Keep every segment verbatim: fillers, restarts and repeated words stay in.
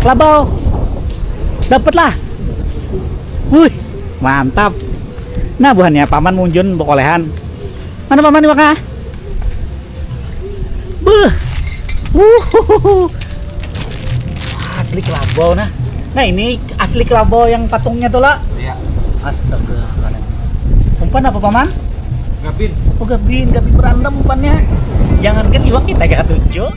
Labau. Dapet lah. Wih, mantap. Nah, buhannya paman munjun bekolehan. Mana paman iwaknya? Beuh. Wuhuhuhu. Asli kelabau nah. Nah, ini asli kelabau yang patungnya tuh lah. Iya. Astaga. Umpan apa paman? Gabin. Oh, gabin, gabin berandam umpannya. Jangankan iwak kita gak tunjuk.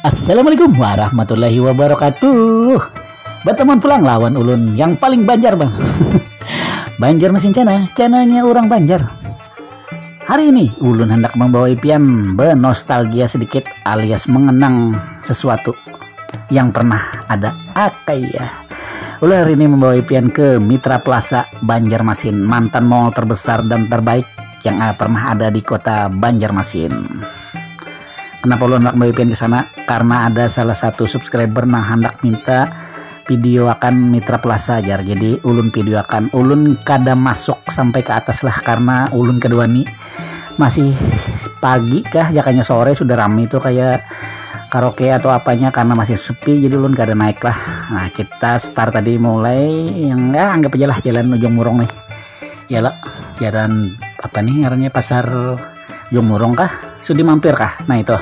Assalamualaikum warahmatullahi wabarakatuh. Berteman pulang lawan ulun yang paling Banjar bang. Banjar Mesin Channel, channelnya orang Banjar. Hari ini ulun hendak membawa pian bernostalgia sedikit alias mengenang sesuatu yang pernah ada. Akaya. Ulun hari ini membawa pian ke Mitra Plaza Banjarmasin, mantan mall terbesar dan terbaik yang pernah ada di kota Banjarmasin. Kenapa ulun hendak membawa pian ke sana? Karena ada salah satu subscriber yang hendak minta video akan Mitra Plaza aja. Jadi ulun video akan, ulun kada masuk sampai ke atas lah karena ulun kedua ni masih pagi kah, jakanya sore sudah rame itu kayak karaoke atau apanya karena masih sepi, jadi ulun kada naik lah. Nah, kita start tadi mulai yang ya anggap aja lah jalan Ujung Murung nih. Ya lah, jalan apa nih ngarannya, pasar Ujung Murung kah? Sudi mampir kah? Nah itu.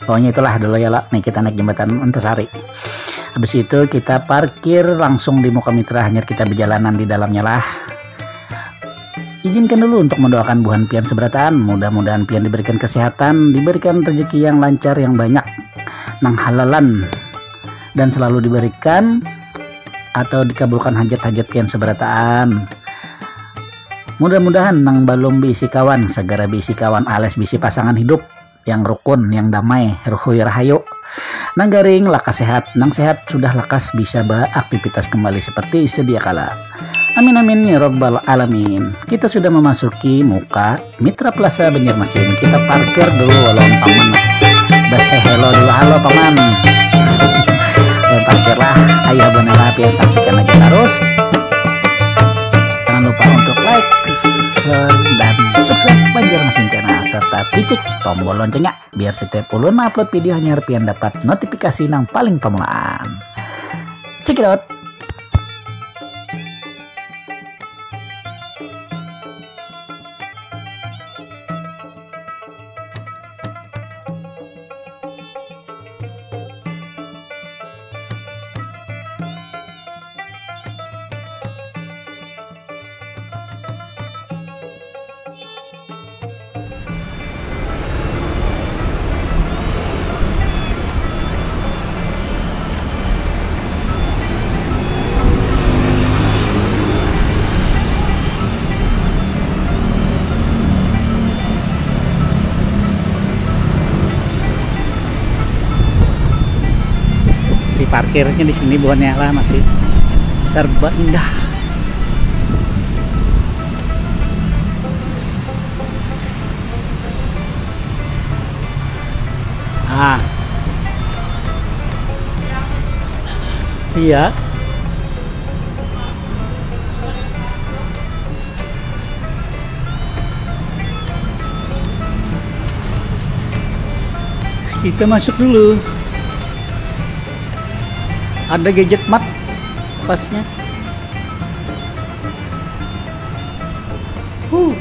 Pokoknya itulah dulu ya lah. Nih kita naik jembatan Antasari. Habis itu kita parkir langsung di muka Mitra, hanyar kita berjalanan di dalamnya lah. Izinkan dulu untuk mendoakan buhan pian seberataan. Mudah-mudahan pian diberikan kesehatan, diberikan rezeki yang lancar, yang banyak, nang halalan, dan selalu diberikan atau dikabulkan hajat-hajat pian seberataan. Mudah-mudahan nang balum bisi kawan segera bisi kawan alias bisi pasangan hidup yang rukun, yang damai, ruhui rahayu. Nang garing lakas sehat, nang sehat sudah lakas bisa beraktivitas kembali seperti sedia kala. Amin amin ya robbal alamin. Kita sudah memasuki muka Mitra Plaza Banjarmasin. Kita parkir dulu lawan paman. Bahasa hello dulu, halo paman. Parkirlah, ayo benar pian saksikan aja terus. Jangan lupa untuk like, share, dan subscribe Banjarmasin Channel serta picik tombol loncengnya biar setiap ulun upload video hanyar pian dapat notifikasi nang paling pamulaan. Check it out. Di parkirnya di sini buahnya lah masih serba indah. Ah. Iya. Kita masuk dulu. Ada gadget mat pasnya. Huh.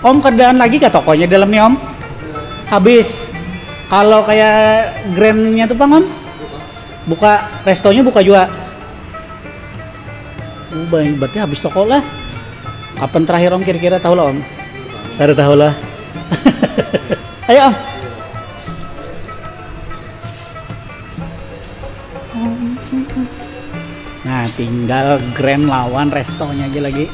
Om, keadaan lagi ke tokonya dalam nih, Om? Habis. Kalau kayak grandnya tuh, Bang, Om? Buka, restonya buka juga. Oh, baik, berarti habis toko lah. Kapan terakhir, Om, kira-kira tahu lah, Om? Baru tahu lah. Ayo, Om. Nah, Tinggal Grand Lawan restonya aja lagi.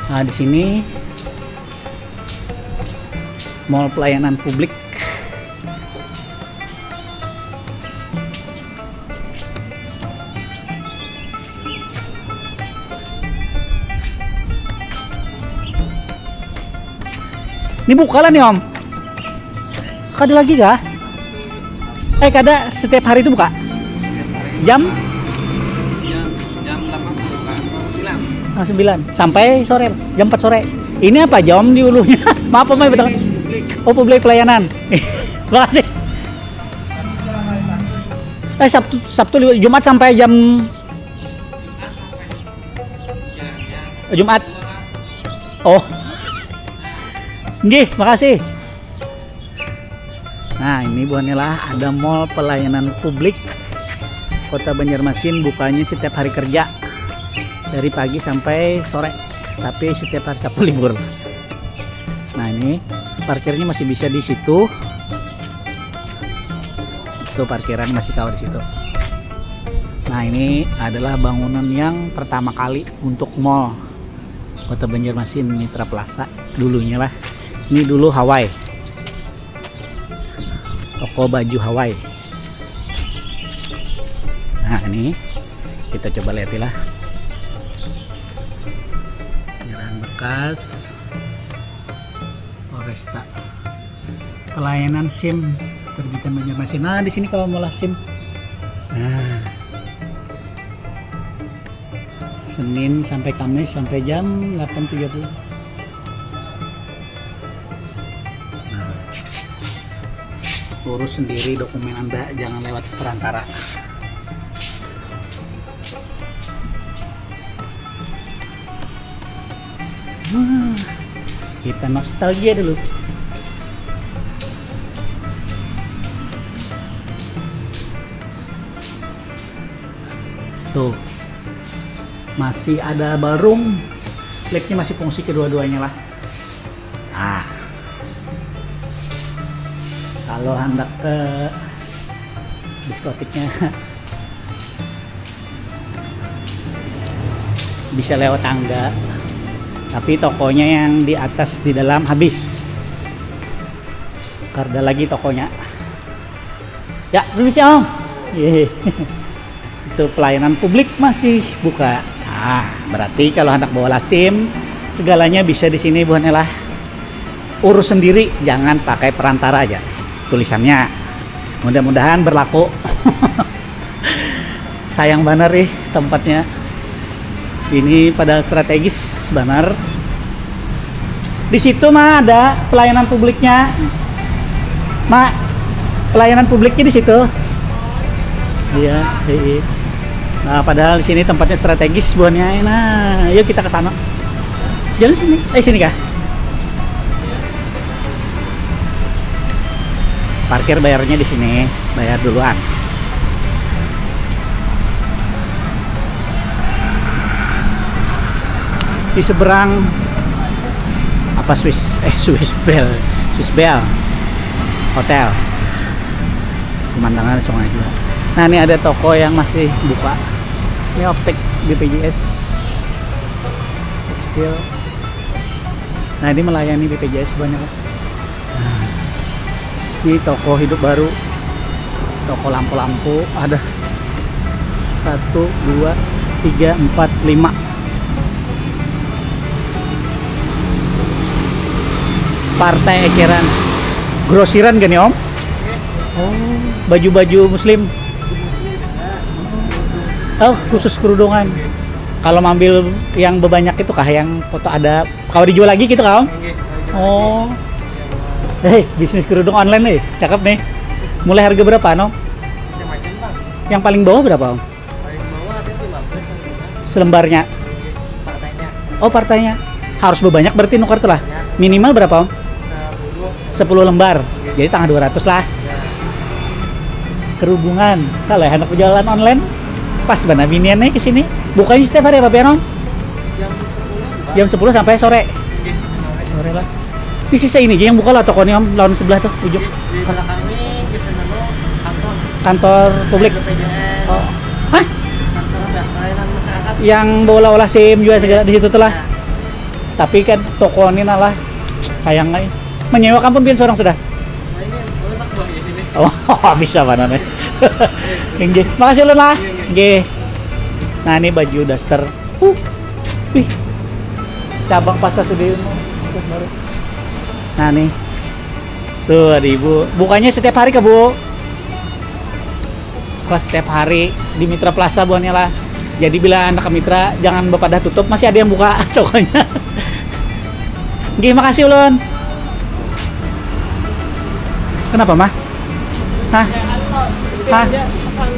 Nah, di sini mall pelayanan publik. Ini buka lah nih, Om. Kada lagi kah? Eh, kada, setiap hari itu buka? Jam? Jam, jam delapan buka, jam sembilan. Ah, sembilan. Sampai sore, jam empat sore. Ini apa jam di ulunya? Maaf, Om, ya, betul. Publik. Oh, publik pelayanan. Makasih. Eh, Sabtu, Sabtu, Jumat sampai jam Jumat. Oh. Nggih, makasih. Nah, ini buhannya lah, ada mall pelayanan publik Kota Banjarmasin, bukanya setiap hari kerja dari pagi sampai sore, tapi setiap hari Sabtu libur. Nah, ini parkirnya masih bisa di situ. Itu parkiran masih kawa di situ. Nah, ini adalah bangunan yang pertama kali untuk mall Kota Banjarmasin, Mitra Plaza dulunya lah. Ini dulu Hawaii. Toko baju Hawaii. Nah, ini kita coba lihat lah. Kendaraan bekas. Polresta. Pelayanan SIM terbitan Banjarmasin. Nah, di sini kalau mau lah SIM. Nah. Senin sampai Kamis sampai jam delapan tiga puluh. Nah. Urus sendiri dokumen Anda, jangan lewat perantara. Wah, kita nostalgia dulu. Tuh. Masih ada barum. Liftnya masih fungsi kedua-duanya lah. Nah. Kalau hendak ke diskotiknya bisa lewat tangga. Tapi tokonya yang di atas, di dalam habis. Kada lagi tokonya. Ya, permisi, Om. Yeay. Itu pelayanan publik masih buka. Nah, berarti kalau hendak bawa lah SIM, segalanya bisa di sini, buhannya lah. Urus sendiri, jangan pakai perantara aja. Tulisannya. Mudah-mudahan berlaku. Sayang banar ih tempatnya. Ini padahal strategis banar. Di situ mah ada pelayanan publiknya. Mak, pelayanan publiknya di situ. Iya, iya. Nah, padahal di sini tempatnya strategis buhannya. Nah, yuk kita ke sana. Jalan sini. Eh, sini kah? Parkir bayarnya di sini, bayar duluan. Di seberang apa, Swiss, eh, Swiss Bell, Swiss Bell Hotel. Pemandangan sungai juga. Nah, ini ada toko yang masih buka. Ini optik B P J S Tekstil. Nah, ini melayani B P J S banyak. Nah, ini toko hidup baru, toko lampu-lampu ada satu, dua, tiga, empat, lima. Partai eceran, grosiran gini, Om? Oh, baju-baju muslim. Oh, khusus kerudungan. Kalau mambil yang bebanyak itu kah, yang foto ada, kalau dijual lagi gitu kah, Om? Nggih, kalau jual lagi. Oh. Hei, bisnis kerudung online nih, cakep nih. Mulai harga berapa, no? Macam-macam, Bang. Yang paling bawah berapa, Om? Paling bawah ada lima belas, paling murah. Selembarnya? Nggih, partainya. Oh, partainya. Harus bebanyak berarti nukar tuh lah. Ya. Minimal berapa, Om? Sepuluh. Sepuluh lembar. Nggih. Jadi tangah dua ratus lah. Ya. Kerudungan. Kalau ya, anak berjualan online, pas banget binian nih ke sini. Bukannya setiap hari apa, Pian, Om? Jam sepuluh, Pak. Jam sepuluh sampai sore? Nggih, sore. Sore lah. Di sisa ini aja yang buka lah toko nih, Om, lawan sebelah tuh, ujung. Di, di belakang ini ke sana lo kantor. Kantor publik. Oh. Hah? Yang bola olah sim juga segala di situ tuh lah. Tapi kan toko ini nah lah, sayang ai. Menyewakan pun pian seorang sudah. Oh, bisa mana nih? Inggih. Makasih ulun lah. Inggih. Nah, ini baju daster. Uh. Wih. Cabang Pasar Sudirman. Terus baru. Nah, nih. Tuh, ada ibu. Bukannya setiap hari kah, Bu? Buka setiap hari di Mitra Plaza buhannya lah. Jadi bila anak ke Mitra, jangan bapadah tutup, masih ada yang buka tokonya. Nggih, makasih ulun. Kenapa, Mah? Hah? Hah?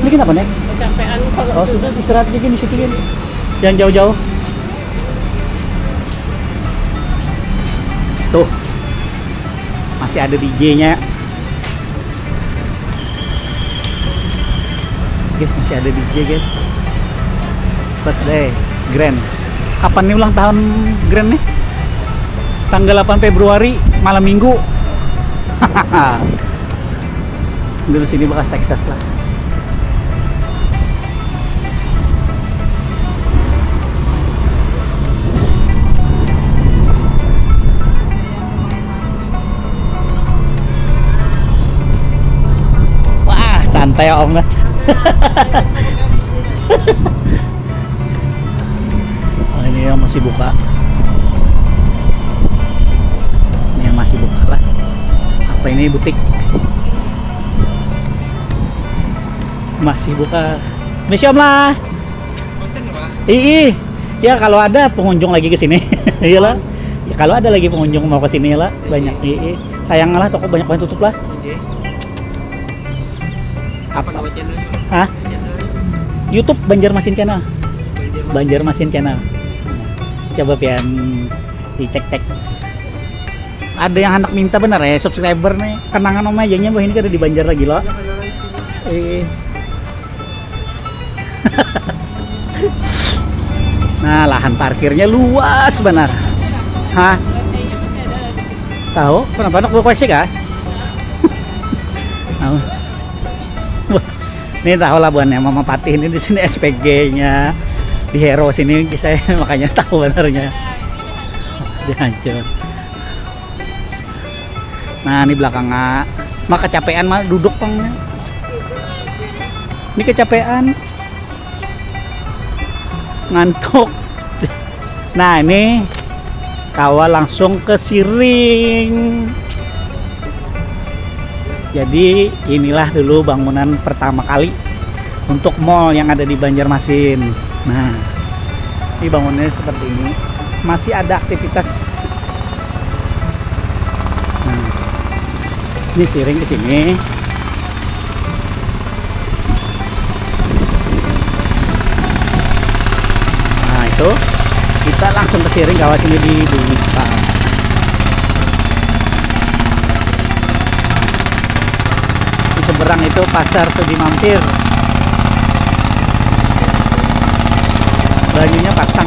Ini kenapa, Nek? Kecapean kalau Oh, sudah istirahat aja gini situ gini. Jangan jauh-jauh. Tuh. Masih ada D J-nya. Guys, masih ada D J, guys. Birthday Grand. Kapan nih ulang tahun Grand nih? Tanggal delapan Februari, malam minggu. Dulu sini bekas Texas lah. Wah, santai ya, Om. Oh, ini yang masih buka. Ini yang masih buka lah. Apa ini, butik? Masih buka. Misi, Om lah. Konten apa? Ii. Ya, kalau ada pengunjung lagi ke sini. Iyalah. Ya, kalau ada lagi pengunjung mau ke sini lah, banyak. Ii. Sayang lah, toko banyak banget tutup lah. Iya. Apa nama channelnya? Hah? Channelnya? YouTube Banjarmasin Channel. Banjarmasin. Banjarmasin Channel. Coba pian dicek-cek. Ada yang anak minta benar ya, subscriber nih. Kenangan Om aja nya, bah, ini kada di Banjar lagi loh. Iya, kenangan. Eh. Nah, lahan parkirnya luas benar. Hah? Tahu? Kenapa anak buah kuesik ah? Tahu. Wah, ini tahu lah buannya Mama Patih ini di sini S P G-nya di Hero sini, saya makanya tahu benernya. Dihancur. Nah, ini belakangnya. Mah kecapean mah duduk pang. Ini kecapean. Ngantuk. Nah, ini kawa langsung ke Siring. Jadi, inilah dulu bangunan pertama kali untuk mall yang ada di Banjarmasin. Nah, ini bangunannya seperti ini. Masih ada aktivitas. Nah, ini Siring ke sini. Nah, itu kita langsung ke Siring, kawan, ini di Bumi Park. Di seberang itu Pasar Sudi Mampir. Banyunya pasang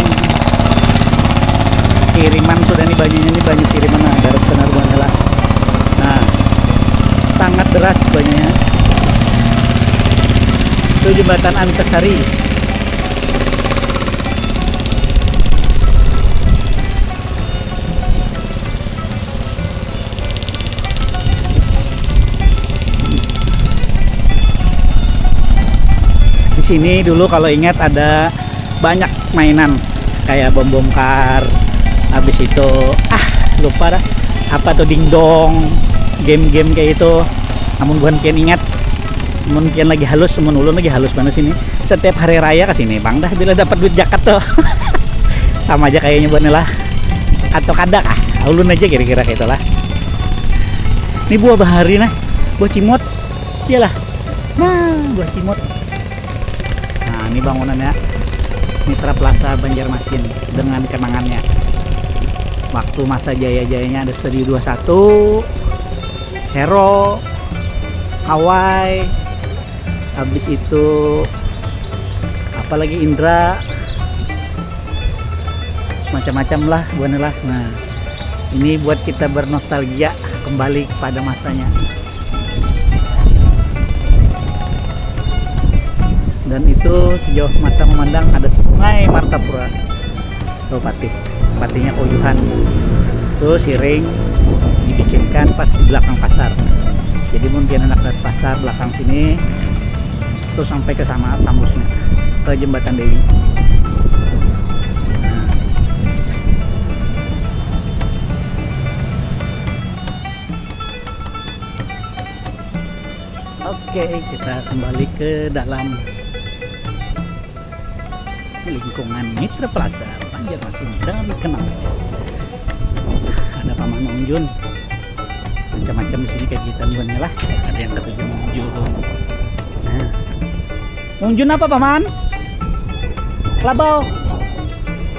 kiriman sudah nih, banyunya nih banyu kiriman, nah, daras benar buhannya lah. Nah, sangat deras banyunya. Itu jembatan Antasari. Di sini dulu kalau ingat ada banyak mainan kayak bom bom kar, habis itu, ah, lupa dah, apa tuh, dingdong, game-game kayak itu. Namun bukan pian ingat, mun pian lagi halus, mun ulun lagi halus banget sini. Setiap hari raya ke sini, Bang, dah bila dapat duit zakat tuh. Sama aja kayaknya buatnya lah. Atau kada kah? Ulun aja kira-kira kayak itulah. Ini buah bahari nah, buah cimut. Iyalah. Nah, buah cimut. Nah, ini bangunannya Mitra Plaza Banjarmasin dengan kenangannya. Waktu masa jaya-jayanya ada Studio dua satu, Hero, Hawaii, habis itu apalagi Indra, macam-macam lah buahnya lah. Nah, ini buat kita bernostalgia kembali kepada masanya. Dan itu sejauh mata memandang ada Sungai Martapura. Tuh patih, patihnya kauyuhan. Tuh siring dibikinkan pas di belakang pasar. Jadi mungkin anak dari pasar belakang sini tuh sampai ke sana tambusnya, ke Jembatan Dewi. Oke, kita kembali ke dalam lingkungan Mitra Plaza Banjarmasin dan kenangannya. Ada paman Unjun, macam-macam di sini kegiatan buannya lah. Ada yang katuju Unjun. Nah. Unjun apa paman? Labau.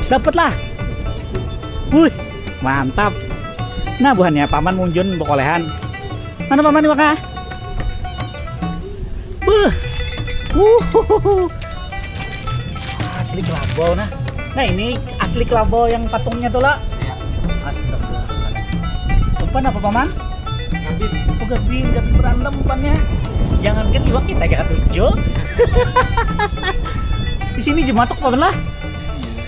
Dapatlah. Wih, mantap. Nah, buhannya paman Unjun bekolehan. Mana paman iwaknya? Beuh. Uhuhuhu. Asli kelabau nah. Nah, ini asli kelabau yang patungnya tuh lah. Iya. Astaga. Umpan apa paman? Gabin. Oh, gabin, gabin berandam umpannya. Jangan kan iwak kita gak tujuh. Di sini jematok paman lah. Iya.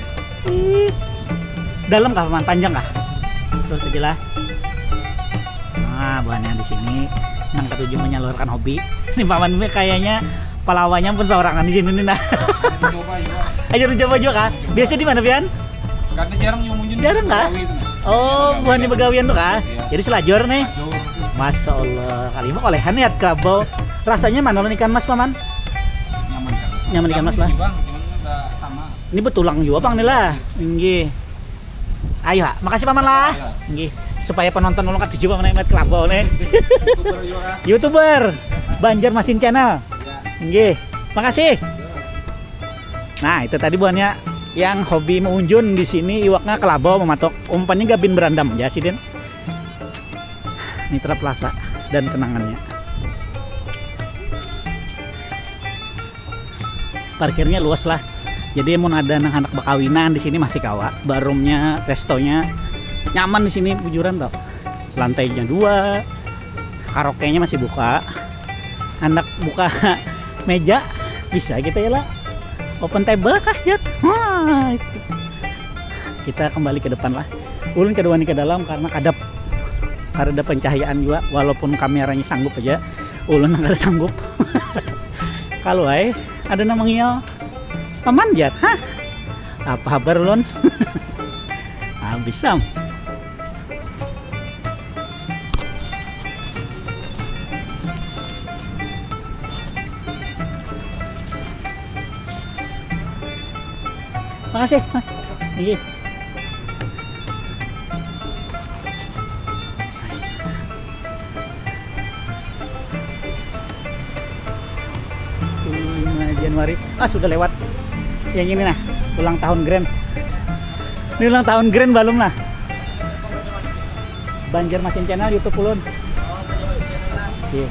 Ih. Dalam kah paman, panjang kah? Surut aja lah. Nah, buhannya di sini nang katuju menyalurkan hobi. Ini paman ini kayaknya pelawanya pun seorangan di sini nih nah. Coba juga. Aja lu coba juga kah? Biasa di mana pian? Karena jarang yang munjun. Jarang kah? Oh, buhan di begawian tuh kah? Iya. Jadi selajur nih. Selajur. Masya Allah, kali mah olehan ya kelabau. Rasanya mana ikan mas paman? Nyaman kan? Nyaman ikan mas lah. Bang, cuman nggak sama. Ini betulang juga pang nih lah. Inggih. Ayo, ha. Makasih paman lah. Iya. Inggih. Supaya penonton ulun katuju paman melihat kelabau nih. YouTuber juga. YouTuber Banjarmasin Channel. Iya. Inggih. Makasih. Nah, itu tadi buhannya yang hobi meunjun di sini iwaknya kelabau mematok umpannya gabin berandam ya sidin. Mitra Plaza dan kenangannya. Parkirnya luas lah. Jadi mun ada nang anak bakawinan di sini masih kawa. Barumnya, restonya nyaman di sini bujuran toh. Lantainya dua, karaoke-nya masih buka. Anak buka meja bisa kita ya lah. Open table kah ya? Wah, itu. Kita kembali ke depan lah. Ulun kedua nih ke dalam karena kadap karena ada pencahayaan juga walaupun kameranya sanggup aja ulun nang kada sanggup. Kalau ai ada nang mangiyau paman jar, hah, apa habar lon? Habis am. Makasih mas. Iya. Lima Januari. Ah, sudah lewat. Yang ini nah, ulang tahun Grand. Ini ulang tahun Grand balum nah. Banjarmasin Channel YouTube ulun. Iya.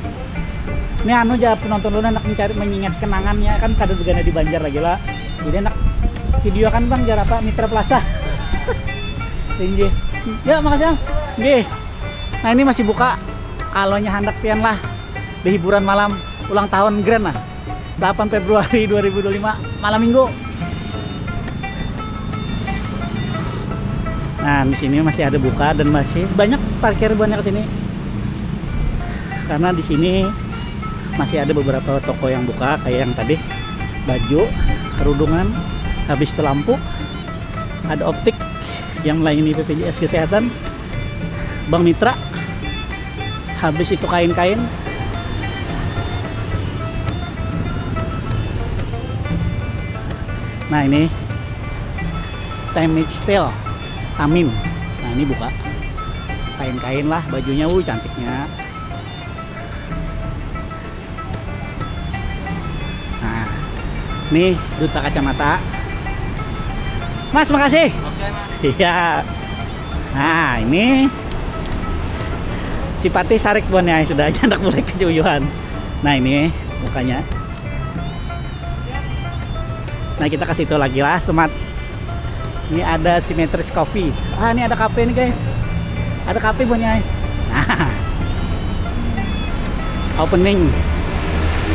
Ini anu aja penonton ulun anak mencari mengingat kenangannya kan kada begana di Banjar lagi lah. Jadi anak video kan bang jar apa Mitra Plaza. Tinggi. Ya makasih bang. Nggih. Nah ini masih buka. Kalau nya handak pian lah di hiburan malam ulang tahun Grand lah. Delapan Februari dua ribu dua puluh lima malam minggu. Nah, di sini masih ada buka dan masih banyak parkir banyak sini. Karena di sini masih ada beberapa toko yang buka kayak yang tadi baju, kerudungan, habis itu lampu, ada optik yang melayani B P J S kesehatan, Bank Mitra, habis itu kain-kain. Nah ini Time Style Tamin. Nah ini buka kain-kain lah bajunya, uh cantiknya. Nah ini duta kacamata. Mas makasih. Oke mas. Iya. Nah ini si Patih sarik buannya sudah aja anak mulai kejuyuhan. Nah ini mukanya. Nah kita ke situ lagi lah semat. Ini ada Simetris Coffee. Ah ini ada kafe nih guys. Ada kafe buannya. Nah. Opening.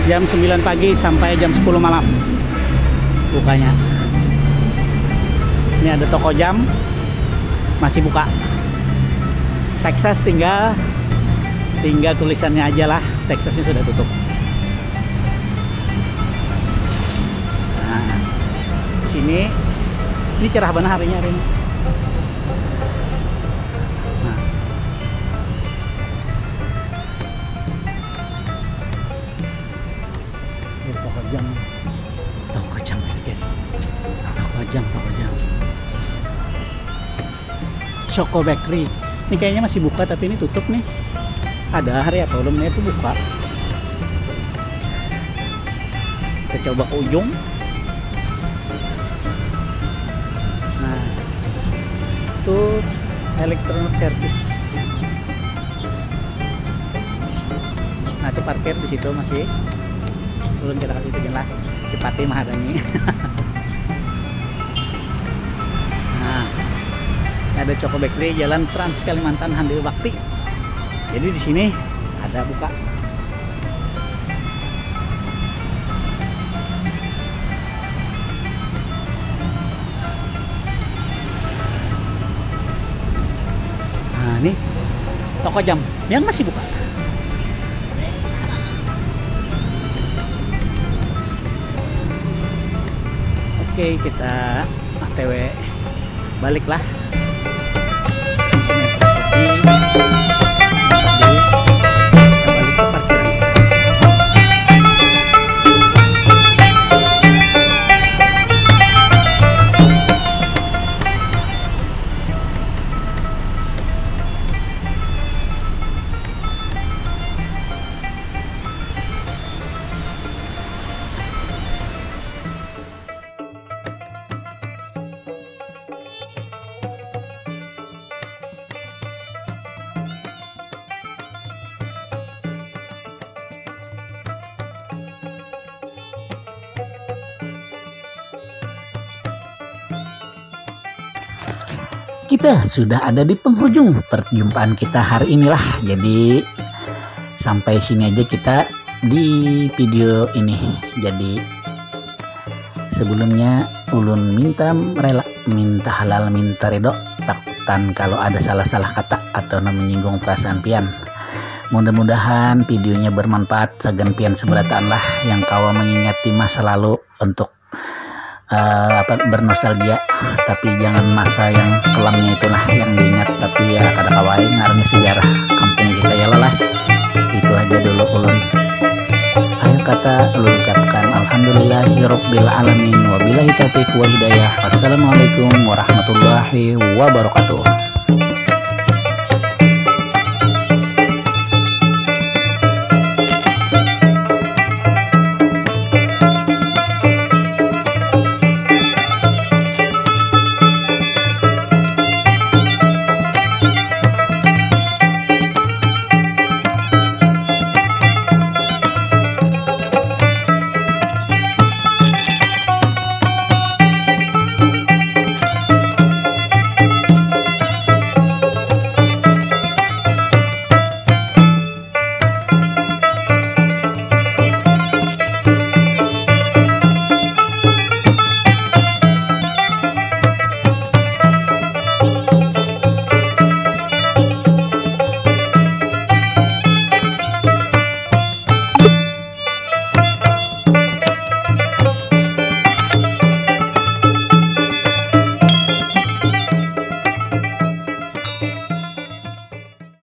Jam sembilan pagi sampai jam sepuluh malam bukanya. Ini ada toko jam masih buka. Texas tinggal tinggal tulisannya aja lah, Texasnya sudah tutup. Nah, sini ini cerah banget harinya hari ini. Nah. Ini toko jam. Toko jam, guys. Toko jam, toko jam. Choco Bakery. Ini kayaknya masih buka tapi ini tutup nih. Ada hari apa belum itu buka. Kita coba ke ujung. Nah, itu electronic service. Nah, itu parkir di situ masih. Belum kita kasih izin lah. Si Pati mah ada nih. Nah, ada Choco Bakery, Jalan Trans Kalimantan, Handil Bakti. Jadi di sini ada buka. Nah, ini toko jam yang masih buka. Oke, kita O T W baliklah. Di sini ada kopi. Kita balik ke parkiran. Kita sudah ada di penghujung perjumpaan kita hari inilah. Jadi sampai sini aja kita di video ini. Jadi sebelumnya ulun minta rela, minta halal, minta ridho. Takutan kalau ada salah-salah kata atau menyinggung perasaan pian. Mudah-mudahan videonya bermanfaat sagan pian seberataan lah yang kawa mengingati masa lalu untuk eh, apa bernostalgia, tapi jangan masa yang kelamnya itulah yang diingat, tapi ya kada kawai ngarannya sejarah kampung kita ya lah. Itu aja dulu ulun. Akhir kata ulun ucapkan alhamdulillahirabbil alamin, wabillahi taufiq wa hidayah. Wassalamualaikum warahmatullahi wabarakatuh.